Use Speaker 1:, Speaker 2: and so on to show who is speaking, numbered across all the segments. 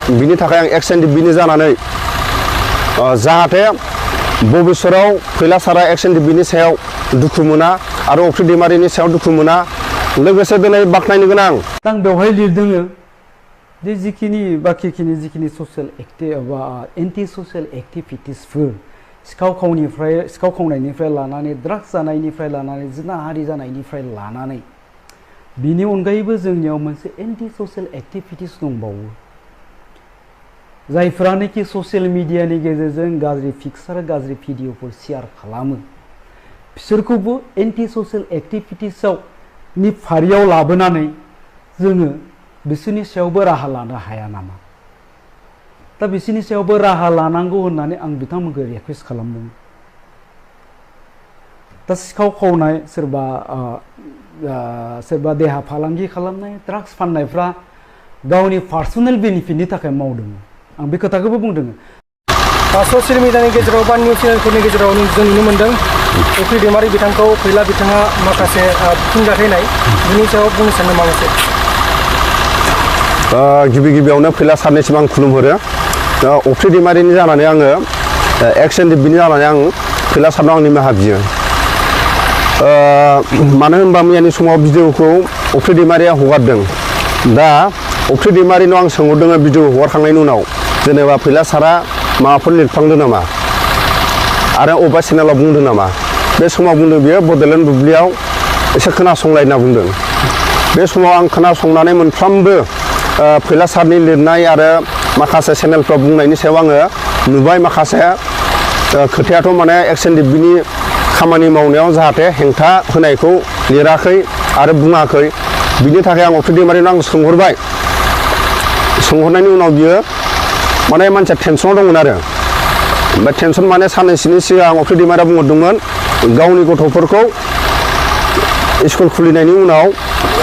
Speaker 1: बिनि थाखाय आं एक्स एनडिपिनि जानानै जाहाथे भबिष्यताव फैला सारा एक्स एनडिपिनि सायाव दुखु मोना आरो अफ्रि दैमारिनि सायाव दुखु मोना लोगोसे दिनै बाख्नायनो गोनां
Speaker 2: आं बेवहाय लिरदोङो जे जिखिनि ससियेल बा एन्टि ससियेल एक्टिभिटिसफोर सिखाव खावनायनिफ्राय लानानै ड्राग्स जानायनिफ्राय लानानै जिनाहारि जानायनिफ्राय लानानै बिनि अनगायैबो जोंनियाव मोनसे एन्टि ससियेल एक्टिभिटिस दंबावो जायफोरानोखि ससियेल मिडियानि गेजेरजों गाज्रि पिक्चार गाज्रि भिडिअफोर शेयार खालामो बिसोरखौबो एन्टि ससियेल एक्टिभिटिसआव नि फारियाव लाबोनानै जोङो बिसोरनि सायावबो राहा लानो हाया नामा दा बिसोरनि सायावबो राहा लानांगौ होननानै आं बिथांमोनखौ रिक्वेस्ट खालामदों दा सिखाव खावनाय सोरबा देहा फालांगि खालामनाय ड्राग्स फाननायफ्रा गावनि पार्सनेल बेनिफिटनि थाखाय मावदों आं बे खोथाखौबो बुंदों
Speaker 3: ससियेल मिडियानि गेजेराव बा निउस चेनेलफोरनि गेजेराव जों नुनो मोन्दों अफ्रि दैमारि बिथांखौ फैला बिथाङा माखासे फिनजाथायनाय बिनि सायाव बुंनो सानो माखासे
Speaker 1: गिबियावनो फैला सारनिसिम आं खुलुमहरो अफ्रि दैमारिनि जानानै आङो एक्स एनडिपिनि जानानै आं फैला सारनाव आंनि निमाहा बियो मानो होनबा मैयानि समाव भिडिअखौ अफ्रि दैमारिया हगारदों दा अफ्रि दैमारिनाव आं सोंहरदों भिडिअ हगारखांनायनि उनाव जेनेबा फैला सारा माबाफोर लिरफ्लांदों नामा आरो अबेबा चेनेलाव बुंदों नामा बे समाव बुंदों बियो बड'लेण्ड बुब्लियाव एसे खोनासंलाय होनना बुंदों बे समाव आं खोनासंनानै मोनफ्रोमबो फैला सारनि लिरनाय आरो माखासे चेनेलफ्राव बुंनायनि सायाव आङो नुबाय माखासे खोथायाथ' माने एक्स एनडिपिनि खामानि मावनायाव जाहाथे हेंथा होनायखौ लिराखै आरो बुङाखै बिनि थाखाय आं अफ्रि दैमारिनाव आं सोंहरबाय सोंहरनायनि उनाव बियो माने मानसिया टेनसनाव दंमोन आरो बे टेनसन माने साननैसोनि सिगां अफ्रि दैमारिया बुंहरदोंमोन गावनि गथ'फोरखौ स्कुल खुलिनायनि उनाव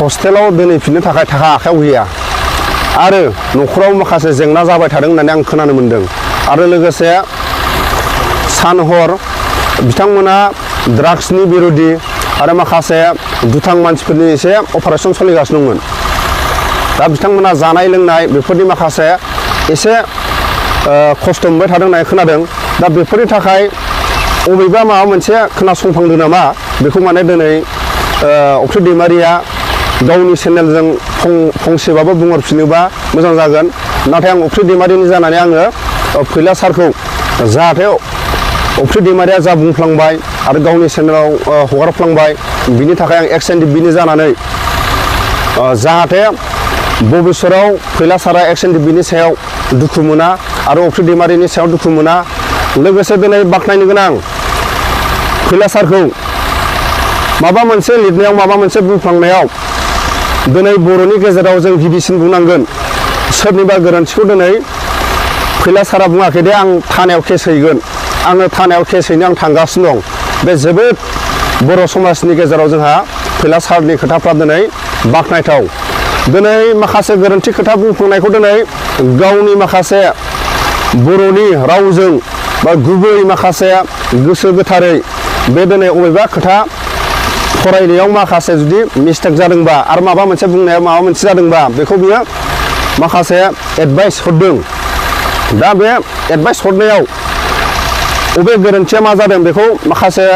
Speaker 1: हस्टेलाव दोनहैफिननो थाखाय थाखा आखायाव गैया आरो न'खराव माखासे जेंना जाबाय थादों होननानै आं खोनानो मोन्दों आरो लोगोसे सान हर बिथांमोना ड्राग्सनि बिरोधि आरो माखासे दुथां मानसिफोरनि एसे अपारेशन सोलिगासिनो दंमोन दा बिथांमोना जानाय लोंनाय बेफोरनि माखासे एसे खस्थ' मोनबाय थादों होननानै खोनादों दा बेफोरनि थाखाय अबेबा माबा मोनसे खोनासंफ्लांदों नामा बेखौ माने दिनै अफ्रि दैमारिया गावनि चेनेलजों फंसेबाबो बुंहरफिनोबा मोजां जागोन नाथाय आं अफ्रि दैमारिनि जानानै आङो फैला सारखौ जाहाथे अफ्रि दैमारिया जा बुंफ्लांबाय आरो गावनि चेनेलाव हगारफ्लांबाय बिनि थाखाय आं एक्स एनडिपिनि जानानै जाहाथे भबिष्यताव फैला सारा एक्स एनडिपिनि सायाव दुखु मोना आरो अफ्रि दैमारिनि सायाव दुखु मोना लोगोसे दिनै बाख्नायनो गोनां फैला सारखौ माबा मोनसे लिरनायाव माबा मोनसे बुंफ्लांनायाव दिनै बर'नि गेजेराव जों गिबिसिन बुंनांगोन सोरनिबा गोरोन्थिखौ दिनै फैला सारा बुङाखै दे आं थानायाव केस हैगोन आङो थानायाव केस हैनो आं थांगासिनो दं बे जोबोद बर' समाजनि गेजेराव जोंहा फैला सारनि खोथाफ्रा दिनै बाख्नायथाव दिनै माखासे गोरोन्थि खोथा बुंफ्लांनायखौ दिनै गावनि माखासे बर'नि रावजों बा गुबै माखासे गोसो गोथारै बे दिनै अबेबा खोथा फरायनायाव माखासे जुदि मिस्टेक जादोंबा आरो माबा मोनसे बुंनायाव माबा मोनसे जादोंबा बेखौ बियो माखासे एडभाइस हरदों दा बे एडभाइस हरनायाव अबे गोरोन्थिया मा जादों बेखौ माखासे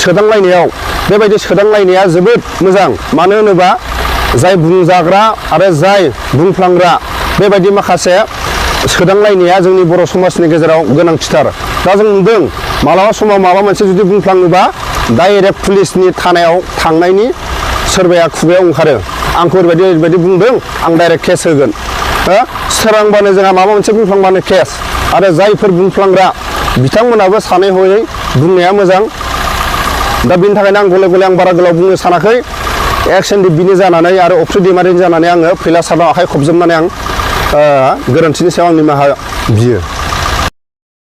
Speaker 1: सोदांलायनायाव बेबायदि सोदांलायनाया जोबोद मोजां मानो होनोबा जाय बुंजाग्रा आरो जाय बुंफ्लांग्रा बेबायदि माखासे सोदांलायनाया जोंनि बर' समाजनि गेजेराव गोनांथिथार दा जों नुदों मालाबा समाव माबा मोनसे जुदि बुंफ्लाङोबा डाइरेक्ट पुलिसनि थानायाव थांनायनि सोरबाया खुगायाव ओंखारो आंखौ ओरैबायदि बुंदों आं डाइरेक्ट केस होगोन सोरांबानो जोंहा माबा मोनसे बुंफ्लांबानो केस आरो जायफोर बुंफ्लांग्रा बिथांमोनाबो सानै हयै बुंनाया मोजां दा बेनि थाखायनो आं गले गले आं बारा गोलाव बुंनो सानाखै एक्स एनडिपिनि जानानै आरो अफ्रि दैमारिनि जानानै आङो फैला सारनाव आखाइ खबजोबनानै आं गोरोन्थिनि सायाव आं निमाहा बियो